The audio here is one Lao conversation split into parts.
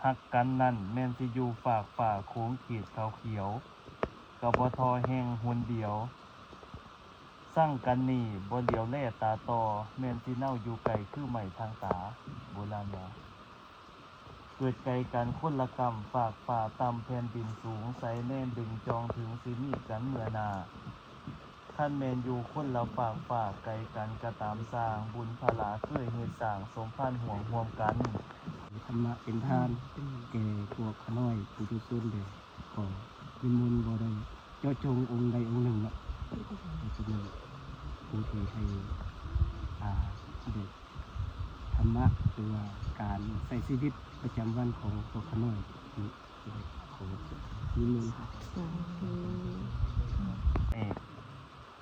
ຮັກກັນນັ້ນແມ່ນຊິຢູ່ຟາກຟ້າໂຂງເຂດຂາວຂຽວ ກະບໍ່ທໍ່ແຮງຫົນດຽວ ຊັງກັນນີ້ບໍ່ຫຼຽວແລຕາຕໍ່ ແມ່ນຊິເນົ່າຢູ່ໄກຄືໄມ້ທາງຕາ ໂບລານວ່າ. ເກີດໄກກັນຄົນລະກຳ ຟາກຟ້າຕ່ຳແຜ່ນດິນສູງ ໃສ່ແນມດຶງຈ່ອງເຖິງຊິມີດກັນເມື່ອໜ້າ. ຄັນແມ່ນຢູ່ຄົນລະຟາກຟ້າໄກກັນກະຕາມຊ່າງ ບຸນພະລາເຄີຍເຮັດສ້າງສົມພັນຮ່ວງຮ່ວມກັນ. ທຳມະເປັນທານແກ່ພວກຂ້ານ້ອຍປຸຖຸຊົນເດີ ຂໍນິມົນບໍ່ໄດ້ເຈາະຈົງອົງໃດອົງໜຶ່ງເນາະ ເພາະສະນັ້ນຜູ້ທີ່ໃຫ້ ອ່າ ສະເດັດ ທຳມະ ຫຼືວ່າການໃຊ້ຊີວິດປະຈຳວັນຂອງພວກຂ້ານ້ອຍນີ້ ຂໍນິມົນ. ສາທຸ.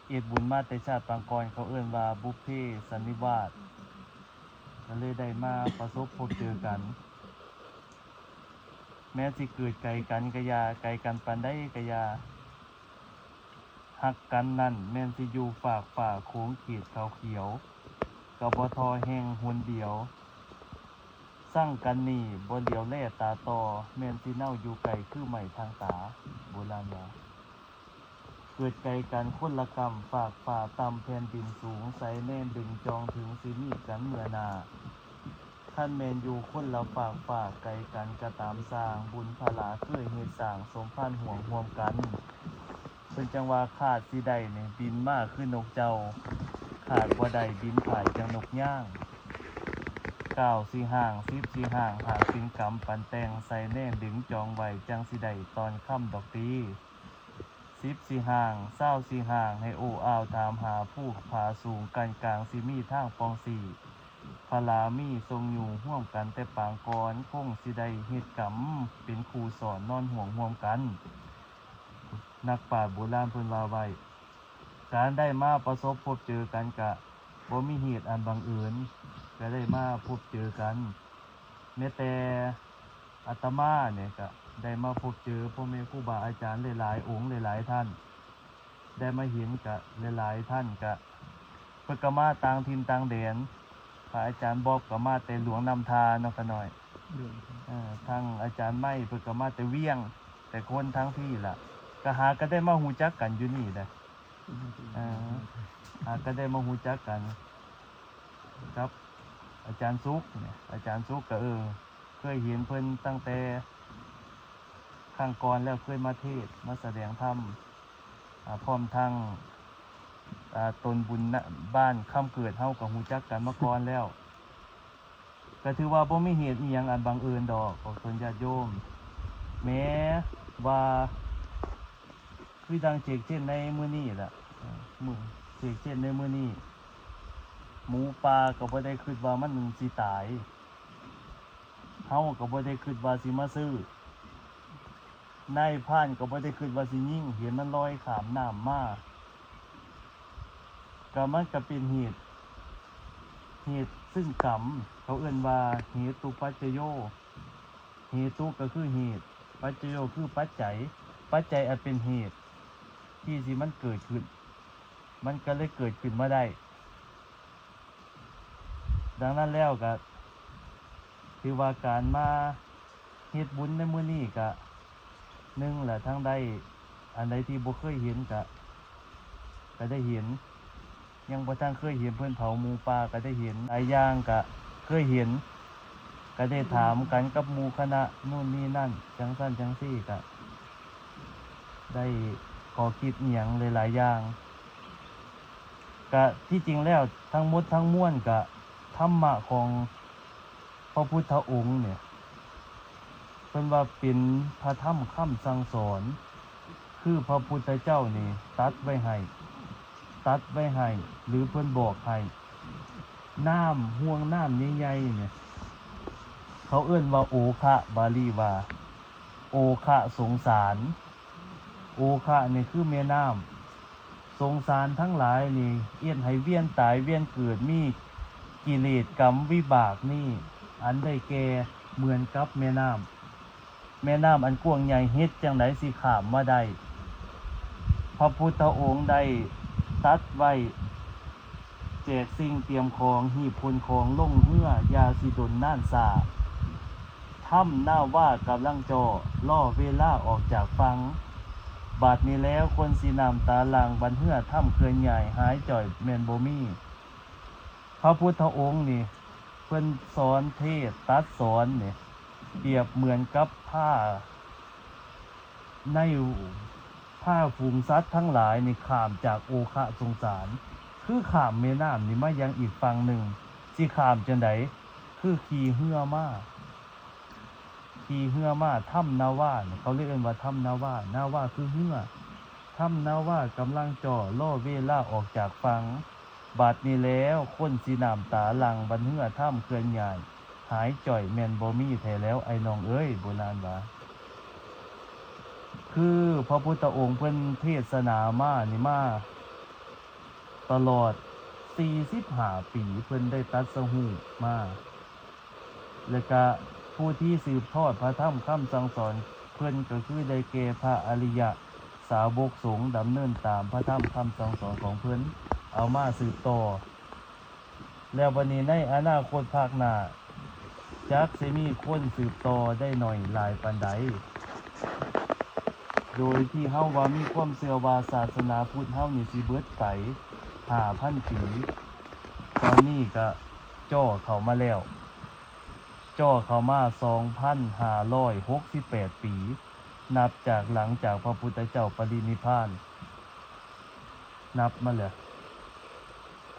ເຮັດບຸນມາແຕ່ຊາດປາງກ່ອນ ເຂົາເອີ້ນວ່າບຸບເພສັນນິວາດ ກະເລີຍໄດ້ມາປະສົບພົບເຈີກັນ. ແມ້ຊິເກີດໄກກັນກະຢ່າ ໄກກັນປານໃດກະຢ່າ ຮັກກັນນັ້ນແມ່ນຊິຢູ່ຟາກຟ້າໂຂງເຂດຂາວຂຽວ ກະບໍ່ທໍ່ແຮງຫົນດຽວ ຊັງກັນນີ້ບໍ່ຫຼຽວແລຕາຕໍ່ ແມ່ນຊິເນົ່າຢູ່ໄກຄືໄມ້ທາງຕາ ໂບລານວ່າ. ເກີດໄກກັນຄົນລະກຳ ຟາກຟ້າຕ່ຳແຜ່ນດິນສູງ ໃສ່ແນມດຶງຈ່ອງເຖິງຊິມີດກັນເມື່ອໜ້າ. ຄັນແມ່ນຢູ່ຄົນລະຟາກຟ້າໄກກັນກະຕາມຊ່າງ ບຸນພະລາເຄີຍເຮັດສ້າງສົມພັນຮ່ວງຮ່ວມກັນ. ເພິ່ນຈັ່ງວ່າຄາດຊິໄດ້ນີ້ບິນມາຄືນົກເຈົ້າ ຄາດບໍ່ໄດ້ບິນພາຍຈັ່ງນົກຍາງ. ກ້າວຊິຫ່າງ ສິບຊິຫ່າງ ຫາກເປັນກຳປັນແຕ່ງ ໃສ່ແນມດຶງຈ່ອງໄວ້ ຈັ່ງຊິໄດ້ຕອນຄຳດອກຕີ. ສິບຊິຫ່າງ ຊາວຊິຫ່າງ ໃຫ້ໂອ້ອ້າວຖາມຫາພູຜາສູງ ກັ້ນກາງຊິມີທາງປ່ອງຊີ້ ພະລາມີຊົງຢູ່ຮ່ວມກັນແຕ່ປາງກ່ອນ ຄົງຊິໄດ້ເຮັດກຳເປັນຄູ່ສອນນອນຮ່ວງຮ່ວມກັນ. ນັກປາດໂບລານເພິ່ນວ່າໄວ້ ການໄດ້ມາປະສົບພົບເຈີກັນກະບໍ່ມີເຫດອັນບັງເອີນ ກະໄດ້ມາພົບເຈີກັນ. ແມ້ແຕ່ອາດຕະມານີ້ກະໄດ້ມາພົບເຈີພໍ່ແມ່ຄູບາອາຈານຫຼາຍໆອົງຫຼາຍໆທ່ານ ໄດ້ມາເຫັນກະຫຼາຍໆທ່ານກະ ເພິ່ນກະມາຕ່າງຖິ່ນຕ່າງແດນ ພະອາຈານບອບກະມາແຕ່ຫຼວງນ້ຳທາເນາະ ຂະນ້ອຍ ໂດຍ ເອີ ທາງອາຈານໄມ້ເພິ່ນກະມາແຕ່ວຽງ ແຕ່ຄົນທາງພີ້ລະ ກະຫາກະໄດ້ມາຮູ້ຈັກກັນຢູ່ນີ້ແຫຼະ ເອີ ຫາກະໄດ້ມາຮູ້ຈັກກັນກັບອາຈານສຸກນີ້ ອາຈານສຸກກະ ເອີ ເຄີຍເຫັນເພິ່ນຕັ້ງແຕ່ຄັ້ງກ່ອນແລ້ວ ເຄີຍມາເທດມາສະແດງທຳ ອາ ພ້ອມທັງ ອາ ຕົນບຸນນະ ບ້ານຄຳເກີດເຮົາກະຮູ້ຈັກກັນມາກ່ອນແລ້ວ ກະຖືວ່າບໍ່ມີເຫດອີ່ຫຍັງອັນບັງເອີນດອກ ຂອບຄຸນຍາດໂຍມ ແມ້ວ່າ ຄືດັ່ງເຈກເຊັ່ນໃນມື້ນີ້ລະ ເອີ ມື້ ເຈກເຊັ່ນໃນມື້ນີ້ ໝູປ່າກະບໍ່ໄດ້ຄິດວ່າມັນຊິຕາຍ ເຮົາກະບໍ່ໄດ້ຄິດວ່າຊິມາຊື້ ນາຍພານກະບໍ່ໄດ້ຄິດວ່າຊິຍິງ ເຫັນມັນລອຍຂ້າມນ້ຳມາ ກະມັນກະເປັນເຫດ ເຫດຊຶ່ງກຳ ເຂົາເອີ້ນວ່າເຫຕຸປັດຈະໂຍ ເຫຕຸກະຄືເຫດ ປັດຈະໂຍຄືປັດໄຈ ປັດໄຈອັນເປັນເຫດທີ່ຊິມັນເກີດຂຶ້ນ ມັນກະເລີຍເກີດຂຶ້ນມາໄດ້. ດັ່ງນັ້ນແລ້ວກະຖືວ່າການມາເຮັດບຸນໃນມື້ນີ້ກະ ໜຶ່ງລະ ທັງໄດ້ ອັນໃດທີ່ບໍ່ເຄີຍເຫັນກະ ກະໄດ້ເຫັນ ຍັງບໍ່ທັນເຄີຍເຫັນເພິ່ນເຜົາໝູປ່າກະໄດ້ເຫັນ ຫຼາຍຢ່າງກະເຄີຍເຫັນ ກະໄດ້ຖາມກັນກັບໝູ່ຄະນະໂນ່ນນີ້ນັ້ນ ຈັ່ງຊັ້ນຈັ່ງຊີ້ກະ ໄດ້ຂໍ້ຄິດອີ່ຫຍັງຫຼາຍໆຢ່າງ ກະທີ່ຈິງແລ້ວທັງໝົດທັງມວນກະທຳມະຂອງພະພຸດທະອົງນີ້ ເພິ່ນວ່າເປັນພະທຳຄຳສັ່ງສອນ ຄືພະພຸດທະເຈົ້ານີ້ຕັດໄວ້ໃຫ້ ຕັດໄວ້ໃຫ້ ຫຼື ເພິ່ນບອກໃຫ້ ນ້ຳ ຫ່ວງນ້ຳໃຫຍ່ໆນີ້ ເຂົາເອີ້ນວ່າໂອຄະ ບາລີວ່າ ໂອຄະສົງສານ ໂອຄະນີ້ຄືແມ່ນ້ຳ ສົງສານທັງຫຼາຍນີ້ ເຮັດໃຫ້ວຽນຕາຍວຽນເກີດ ມີກິເລດກຳວິບາກນີ້ ອັນໄດ້ແກ່ເໝືອນກັບແມ່ນ້ຳ ແມ່ນ້ຳອັນກວ້າງໃຫຍ່ ເຮັດຈັ່ງໃດຊິຂ້າມມາໄດ້? ພະພຸດທະອົງໄດ້ຕັດໄວ້ ແຈກສິ່ງຕຽມຂອງ ຮີບຂົນຂອງລົງເຮືອ ຢ່າຊິດົນນານຊ້າ. ຖ້ຳນາວາກຳລັງເຈາະ ລໍເວລາອອກຈາກຝັ່ງ. ບາດນີ້ແລ້ວຄົນສີນ້ຳຕາຫຼັ່ງ ບັດເຮືອຖ້ຳເຄື່ອນຍ້າຍ ຫາຍຈ່ອຍແມ່ນບໍ່ມີ. ພະພຸດທະອົງນີ້ ເພິ່ນສອນເທດຕັດສອນນີ້ ປຽບເໝືອນກັບພາໃນ ພາຝູງສັດທັງຫຼາຍນີ້ຂ້າມຈາກໂອຄະສົງສານ ຄືຂ້າມແມ່ນ້ຳນີ້ມາຍັງອີກຝັ່ງໜຶ່ງ. ຊິຂ້າມຈັ່ງໃດ? ຄືຂີ່ເຮືອມາ. ຂີ່ເຮືອມາ. ຖ້ຳນາວານີ້ ເຂົາເລີຍເອີ້ນວ່າຖ້ຳນາວາ. ນາວາຄືເຮືອ. ຖ້ຳນາວາກຳລັງເຈາະ ລໍເວລາອອກຈາກຝັ່ງ. ບາດນີ້ແລ້ວຄົນສີນ້ຳຕາຫຼັ່ງ ບັດເຮືອຖ້ຳເຄື່ອນຍ້າຍ ຫາຍຈ່ອຍແມ່ນບໍ່ມີແທ້ແລ້ວ ອ້າຍນ້ອງເອີຍ. ໂບລານວ່າ ຄືພະພຸດທະອົງເພິ່ນເທດສະໜາມານີ້ມາຕະຫຼອດສີ່ສິບຫ້າປີ ເພິ່ນໄດ້ຕັດສະຮູ້ມາ. ແລະກະຜູ້ທີ່ສືບທອດພະທຳຄຳສັ່ງສອນເພິ່ນ ກໍຄືໄດ້ແກ່ພະອະລິຍະສາວົກສົງ ດຳເນີນຕາມພະທຳຄຳສັ່ງສອນຂອງເພິ່ນ ເອົາມາສືບຕໍ່. ແລ້ວບັດນີ້ໃນອະນາຄົດພາກໜ້າ ຈັກຊິມີຄົນສືບຕໍ່ໄດ້ໜ້ອຍຫຼາຍປານໃດ? ໂດຍທີ່ເຮົາວ່າມີຄວາມເຊື່ອວ່າສາສະໜາພຸດເຮົານີ້ຊິເບິດໄປຫ້າພັນປີ. ຕອນນີ້ກະ ຈ່ອເຂົ້າມາແລ້ວ ຈ່ອເຂົ້າມາສອງພັນຫ້າຮ້ອຍຫົກສິບແປດປີ ນັບຈາກຫຼັງຈາກພະພຸດທະເຈົ້າປະລິນິບພານ ນັບມາແລ້ວ.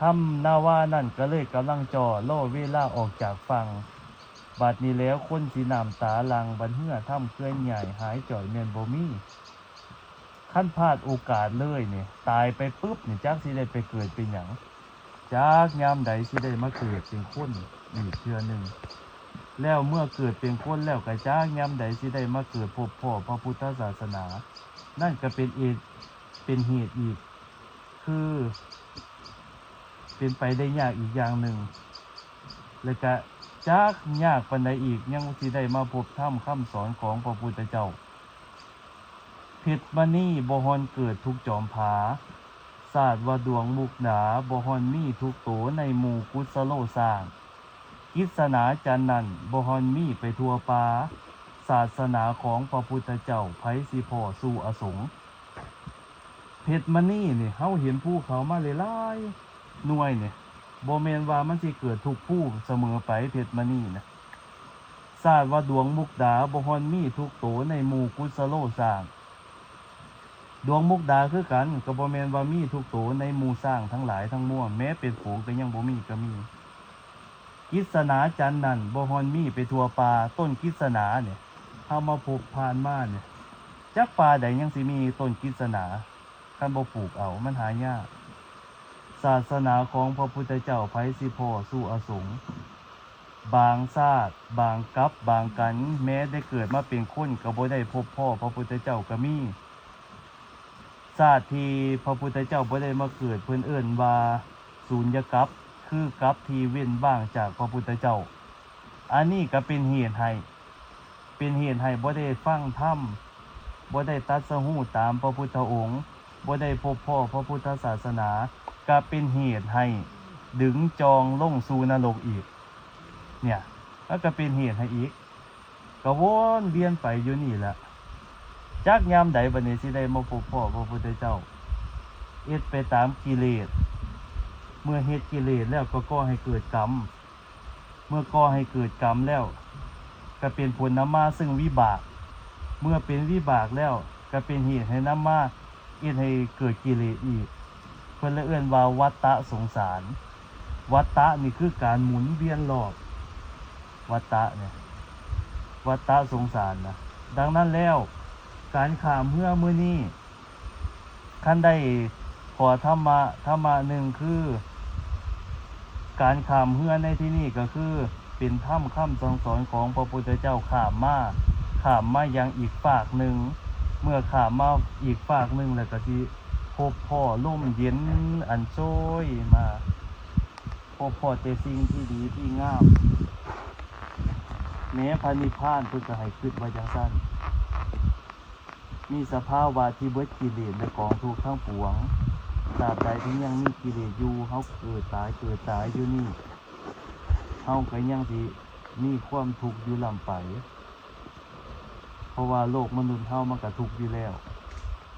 ຖ້ຳນາວານັ້ນກໍເລີຍກຳລັງຈ່ອ ລໍເວລາອອກຈາກຝັ່ງ. ບາດນີ້ແລ້ວຄົນສີນ້ຳຕາຫຼັ່ງ ບັດເຮືອຖ້ຳເຄື່ອນຍ້າຍ ຫາຍຈ່ອຍແມ່ນບໍ່ມີ. ຄັນພາດໂອກາດເລີຍນີ້ ຕາຍໄປປຶບນີ້ ຈັກຊິໄດ້ໄປເກີດເປັນຫຍັງ? ຈັກຍາມໃດຊິໄດ້ມາເກີດເປັນຄົນອີກເທື່ອໜຶ່ງ? ແລ້ວເມື່ອເກີດເປັນຄົນແລ້ວ ກໍຈັກຍາມໃດຊິໄດ້ມາເກີດພົບພໍ້ພະພຸດທະສາສະໜາ? ນັ້ນກໍເປັນເອກ ເປັນເຫດອີກ ຄື ເປັນໄປໄດ້ຍາກອີກຢ່າງໜຶ່ງ. ແລະກະຈັກຍາກປານໃດອີກ ຍັງຊິໄດ້ມາພົບທຳຄຳສອນຂອງພະພຸດທະເຈົ້າ. ເພັດມະນີບໍ່ຮ່ອນເກີດທຸກຈອມຜາ, ຊາດວ່າດວງມຸກດາບໍ່ຮ່ອນມີທຸກໂຕໃນໝູ່ກຸດສະໂລຊ້າງ, ກິດສະໜາຈັນນັ້ນບໍ່ຮ່ອນມີໄປທົ່ວປ່າ, ສາສະໜາຂອງພະພຸດທະເຈົ້າໃຜຊິພໍ້ສູ່ອະສົງ. ເພັດມະນີນີ້ ເຮົາເຫັນພູເຂົາມາຫຼາຍໆໜ່ວຍນີ້ ບໍ່ແມ່ນວ່າມັນຊິເກີດທຸກພູສະເໝີໄປ ເພັດມະນີນະ. ຊາດວ່າດວງມຸກດາບໍ່ຮ່ອນມີທຸກໂຕໃນໝູ່ກຸດສະໂລຊ້າງ. ດວງມຸກດາຄືກັນ ກໍບໍ່ແມ່ນວ່າມີທຸກໂຕໃນໝູ່ຊ້າງທັງຫຼາຍທັງມວນ, ແມ້ເປັນຝູງກໍຍັງບໍ່ມີກໍມີ. ກິດສະໜາຈັນນັ້ນບໍ່ຮ່ອນມີໄປທົ່ວປ່າ, ຕົ້ນກິດສະໜານີ້ ເຮົາມາພົບຜ່ານມານີ້ ຈັກປ່າໃດຍັງຊິມີຕົ້ນກິດສະໜາ? ຄັນບໍ່ປູກເອົາ ມັນຫາຍາກ. ສາສະໜາຂອງພະພຸດທະເຈົ້າໃຜຊິພໍ້ສູ່ອະສົງ? ບາງຊາດ ບາງກັບ ບາງກັນ ແມ້ໄດ້ເກີດມາເປັນຄົນກໍບໍ່ໄດ້ພົບພໍ້ພະພຸດທະເຈົ້າກໍມີ. ຊາດທີ່ພະພຸດທະເຈົ້າບໍ່ໄດ້ມາເກີດ ເພິ່ນເອີ້ນວ່າສຸນຍະກັບ ຄືກັບທີ່ເວັ້ນວ່າງຈາກພະພຸດທະເຈົ້າ. ອັນນີ້ກໍເປັນເຫດໃຫ້ ເປັນເຫດໃຫ້ບໍ່ໄດ້ຟັງທຳ, ບໍ່ໄດ້ຕັດສະຮູ້ຕາມພະພຸດທະອົງ, ບໍ່ໄດ້ພົບພໍ້ພະພຸດທະສາສະໜາ, ກໍເປັນເຫດໃຫ້ດຶງຈອງລົງສູ່ນະລົກອີກ. ເນີ້ຍ ມັນກໍເປັນເຫດໃຫ້ອີກ. ກໍວົນວຽນໄປຢູ່ນີ້ແຫຼະ. ຈັກຍາມໃດບັດນີ້ຊິໄດ້ມາພົບພໍ້ພະພຸດທະເຈົ້າ? ເຮັດໄປຕາມກິເລດ. ເມື່ອເຮັດກິເລດແລ້ວກໍກໍ່ໃຫ້ເກີດກຳ. ເມື່ອກໍ່ໃຫ້ເກີດກຳແລ້ວ ກໍເປັນຜົນນຳມາເຊິ່ງວິບາກ. ເມື່ອເປັນວິບາກແລ້ວ ກໍເປັນເຫດໃຫ້ນຳມາ ເຮັດໃຫ້ເກີດກິເລດອີກ. ເພິ່ນເລີຍເອີ້ນວ່າວັດຕະສົງສານ. ວັດຕະນີ້ຄືການໝູນວຽນລອບ. ວັດຕະນີ້ ວັດຕະສົງສານນະ. ດັ່ງນັ້ນແລ້ວ ການຂ້າມເຮືອມື້ນີ້ ຄັນໄດ້ຂໍ້ທຳມະ ທຳມະໜຶ່ງຄື ການຂ້າມເຮືອໃນທີ່ນີ້ກໍຄື ເປັນທຳຄຳສັ່ງສອນຂອງພະພຸດທະເຈົ້າຂ້າມມາ, ຂ້າມມາຍັງອີກຟາກໜຶ່ງ. ເມື່ອຂ້າມມາອີກຟາກໜຶ່ງແລ້ວກໍຊິພົບພໍ້ລົມເຢັນອັນໂຊຍມາ, ພົບພໍ້ແຕ່ສິ່ງທີ່ດີທີ່ງາມ. ແມ້ພະນິບພານເພິ່ນກໍໃຫ້ຄິດວ່າຈັ່ງຊັ້ນ. ມີສະພາວະທີ່ເບິດກິເລດ ແລະ ກອງທຸກທັງປວງ. ຕາບໃດທີ່ຍັງມີກິເລດຢູ່, ເຮົາເກີດຕາຍ ເກີດຕາຍຢູ່ນີ້, ເຮົາກໍຍັງຊິມີຄວາມທຸກຢູ່ລ້ຳໄປ. ເພາະວ່າໂລກມະນຸດເຮົາມັນກະທຸກຢູ່ແລ້ວ,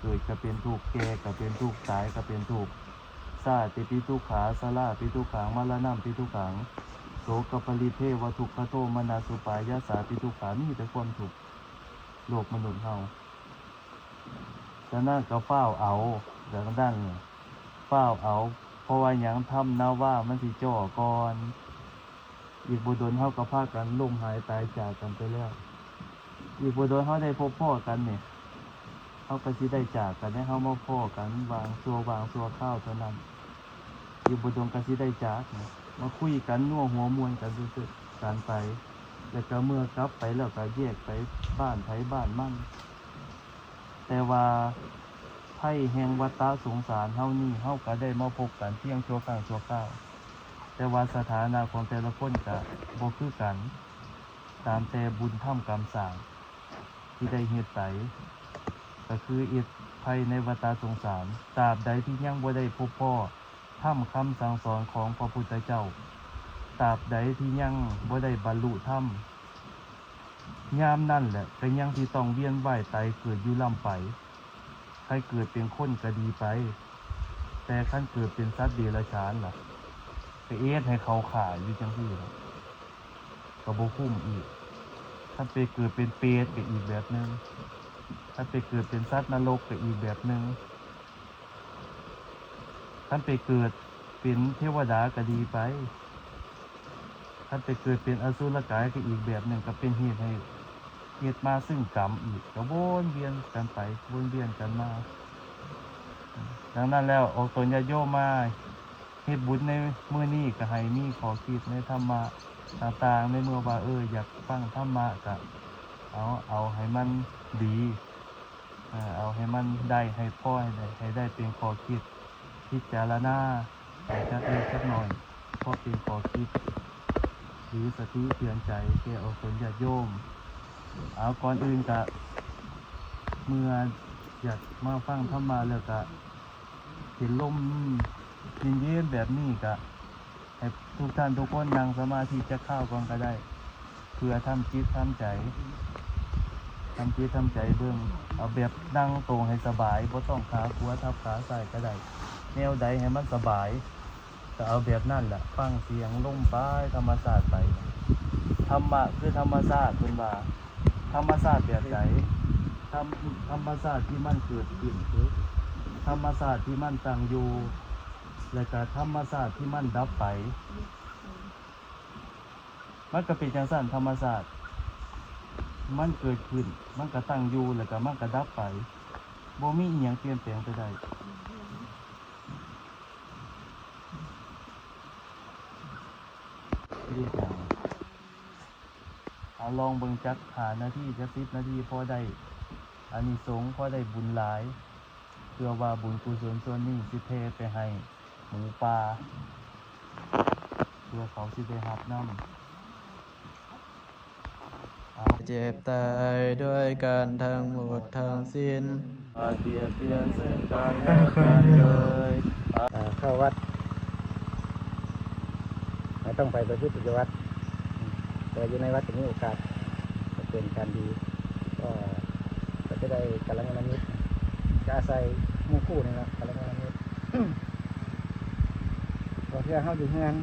ເກີດກະເປັນທຸກ, ແກ່ກະເປັນທຸກ, ຕາຍກະເປັນທຸກ. ຊາຕິປິທຸກຂາ, ຊະລາປິທຸກຂັງ, ມະລະນະປິທຸກຂັງ, ໂສກະປະລິເທວະທຸກຂະໂທມະນັດສຸປາຍາສາປິທຸກຂາ, ມີແຕ່ຄວາມທຸກ ໂລກມະນຸດເຮົາ. ສະນັ້ນກະຟ້າວເອົາ ດັ່ງນັ້ນ ຟ້າວເອົາ. ເພາະວ່າຫຍັງ? ທຳນາວາມັນຊິຈ່ອກ່ອນ. ອີກບໍ່ດົນເຮົາກໍພາກັນລົ້ມຫາຍຕາຍຈາກກັນໄປແລ້ວ. ອີກບໍ່ດົນເຮົາໄດ້ພົບພໍ້ກັນນີ້ ເຮົາກໍຊິໄດ້ຈາກກັນເດ້. ເຮົາມາພໍ້ກັນຫວ່າງຊົ່ວຫວ່າງຊົ່ວຄາວເທົ່ານັ້ນ. ອີກບໍ່ດົນກໍຊິໄດ້ຈາກ ມາຄຸຍກັນນົວຫົວມ່ວນກັນຊື່ໆ ກັນໄປ, ແລ້ວກໍເມື່ອກັບໄປແລ້ວກໍແຍກໄປບ້ານໃຜບ້ານມັນ. ແຕ່ວ່າໄພແຫ່ງວັດຕະສົງສານເຮົານີ້ ເຮົາກໍໄດ້ມາພົບກັນພຽງຊົ່ວຄັ້ງຊົ່ວຄາວ, ແຕ່ວ່າສະຖານະຂອງແຕ່ລະຄົນກະບໍ່ຄືກັນ ຕາມແຕ່ບຸນທຳກຳສ້າງທີ່ໄດ້ເຮັດໄປ, ກໍຄືເຮັດໄພໃນວັດຕະສົງສານ. ຕາບໃດທີ່ຍັງບໍ່ໄດ້ພົບພໍ້ທຳຄຳສັ່ງສອນຂອງພະພຸດທະເຈົ້າ, ຕາບໃດທີ່ຍັງບໍ່ໄດ້ບັນລຸທຳ, ຍາມນັ້ນແຫຼະກໍຍັງຊິຕ້ອງວຽນວ່າຍຕາຍເກີດຢູ່ລຳໄປ. ຄັນເກີດເປັນຄົນກໍດີໄປ, ແຕ່ຄັນເກີດເປັນສັດເດຍລະສານລະ ໄປເຮັດໃຫ້ເຂົາຂ້າຢູ່ຈັ່ງຊີ້ລະ ກໍບໍ່ຄຸ້ມອີກ. ຄັນໄປເກີດເປັນເປດກໍອີກແບບໜຶ່ງ, ຄັນໄປເກີດເປັນສັດນະລົກກໍອີກແບບໜຶ່ງ. ຄັນໄປເກີດເປັນເທວະດາກໍດີໄປ, ຄັນໄປເກີດເປັນອະສຸລະກາຍກໍອີກແບບໜຶ່ງ, ກໍເປັນເຫດໃຫ້ເຮັດມາຊຶ່ງກຳອີກ, ກໍວົນວຽນກັນໄປ ວົນວຽນກັນມາ. ດັ່ງນັ້ນແລ້ວ ອອກຕົນຍາດໂຍມມາເຮັດບຸນໃນມື້ນີ້ ກໍໃຫ້ມີຂໍ້ຄິດໃນທຳມະຕ່າງໆ ໃນເມື່ອວ່າ ເອີ ຢາກຟັງທຳມະ ກໍເອົາ ເອົາໃຫ້ມັນດີ. ເອີ ເອົາໃຫ້ມັນໄດ້ ໃຫ້ພໍໃຫ້ໄດ້ ໃຫ້ໄດ້ເປັນຂໍ້ຄິດພິຈາລະນາ ໃຫ້ຈັກເລັກຈັກນ້ອຍ ພໍເປັນຂໍ້ຄິດ ຫຼື ສະຕິເຕືອນໃຈແກ່ອອກຕົນຍາດໂຍມ. ເອົາ ກ່ອນອື່ນກະ ເມື່ອຢາກມາຟັງທຳມະແລ້ວກະ ເຫັນລົມເຢັນໆແບບນີ້ກະ ໃຫ້ທຸກທ່ານທຸກຄົນນັ່ງສະມາທິຈັກຄາວກ່ອນກໍໄດ້ ເພື່ອທຳຈິດທຳໃຈ, ທຳຈິດທຳໃຈເບິ່ງ. ເອົາແບບນັ່ງຕົງໃຫ້ສະບາຍ, ບໍ່ຕ້ອງຂາຂວາທັບຂາຊ້າຍກໍໄດ້, ແນວໃດໃຫ້ມັນສະບາຍ ກໍເອົາແບບນັ້ນແຫຼະ. ຟັງສຽງລົມໄປ, ທຳມະຊາດໄປ. ທຳມະຄືທຳມະຊາດ, ເພິ່ນວ່າ ທຳມະຊາດແບບໃດ? ທຳ ທຳມະຊາດທີ່ມັນເກີດຂຶ້ນ, ທຳມະຊາດທີ່ມັນຕັ້ງຢູ່, ແລະກະທຳມະຊາດທີ່ມັນດັບໄປ. ມັນກໍເປັນຈັ່ງຊັ້ນ, ທຳມະຊາດມັນເກີດຂຶ້ນ, ມັນກໍຕັ້ງຢູ່, ແລ້ວກໍມັນກໍດັບໄປ, ບໍ່ມີອີ່ຫຍັງປ່ຽນແປງໄປໄດ້. ເຮັດຫຍັງ? ເອົາ ລອງເບິ່ງຈັກຫ້ານາທີ, ຈັກສິບນາທີ, ພໍໄດ້ອານິສົງ, ພໍໄດ້ບຸນຫຼາຍ. ເພື່ອວ່າບຸນກຸສົນສ່ວນນີ້ຊິແຜ່ໄປໃຫ້ໝູປ່າ ເພື່ອເຂົາຊິໄດ້ຮັບນຳ. ເຈັບຕາຍດ້ວຍກັນທັງໝົດທັງສິ້ນ ຢ່າບຽດບຽນເຊິ່ງກັນແລະກັນເລີຍ. ເຂົ້າວັດ ເຮົາຕ້ອງໄປປະພຶດປະຕິບັດ ແຕ່ວ່າຢູ່ໃນວັດກໍມີໂອກາດ ກໍເປັນການດີ ກໍ ກໍຈະໄດ້ກັນລະຍານະມິດ ກໍອາໄສໝູ່ຄູ່ນີ້ລະ ກັນລະຍານະມິດ. ບາງເທື່ອເຮົາຢູ່ເຮືອນ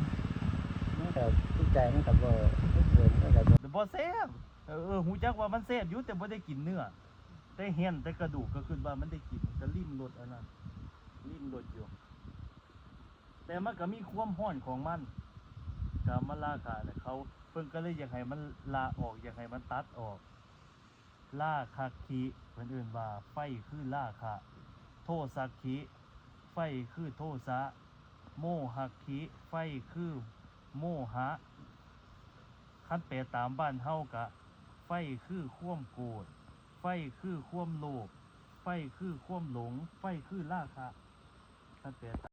ມັນກໍຈິດໃຈມັນກໍບໍ່ ບໍ່ ມັນກໍບໍ່ ບໍ່ແຊບ. ເອີ ຮູ້ຈັກວ່າມັນແຊບຢູ່ ແຕ່ບໍ່ໄດ້ກິນເນື້ອ ແຕ່ເຫັນແຕ່ກະດູກກໍຄິດວ່າມັນໄດ້ກິນ ກໍລິມລົດອັນນັ້ນ ລິມລົດຢູ່. ແຕ່ມັນກໍມີຄວາມຮ້ອນຂອງມັນ ກາມະລາຄະນະ ເຂົາ ເພິ່ນກໍເລີຍຢາກໃຫ້ມັນລະອອກ ຢາກໃຫ້ມັນຕັດອອກ. ລາຄະຄີ ເພິ່ນເອີ້ນວ່າໄຟຄືລາຄະ, ໂທສະຄີ ໄຟຄືໂທສະ, ໂມຫະຄີ ໄຟຄືໂມຫະ. ຄັນແປຕາມບ້ານເຮົາກະ ໄຟຄືຄວາມໂກດ, ໄຟຄືຄວາມໂລບ, ໄຟຄືຄວາມຫຼົງ, ໄຟຄືລາຄະ. ຄັນແປຕາມ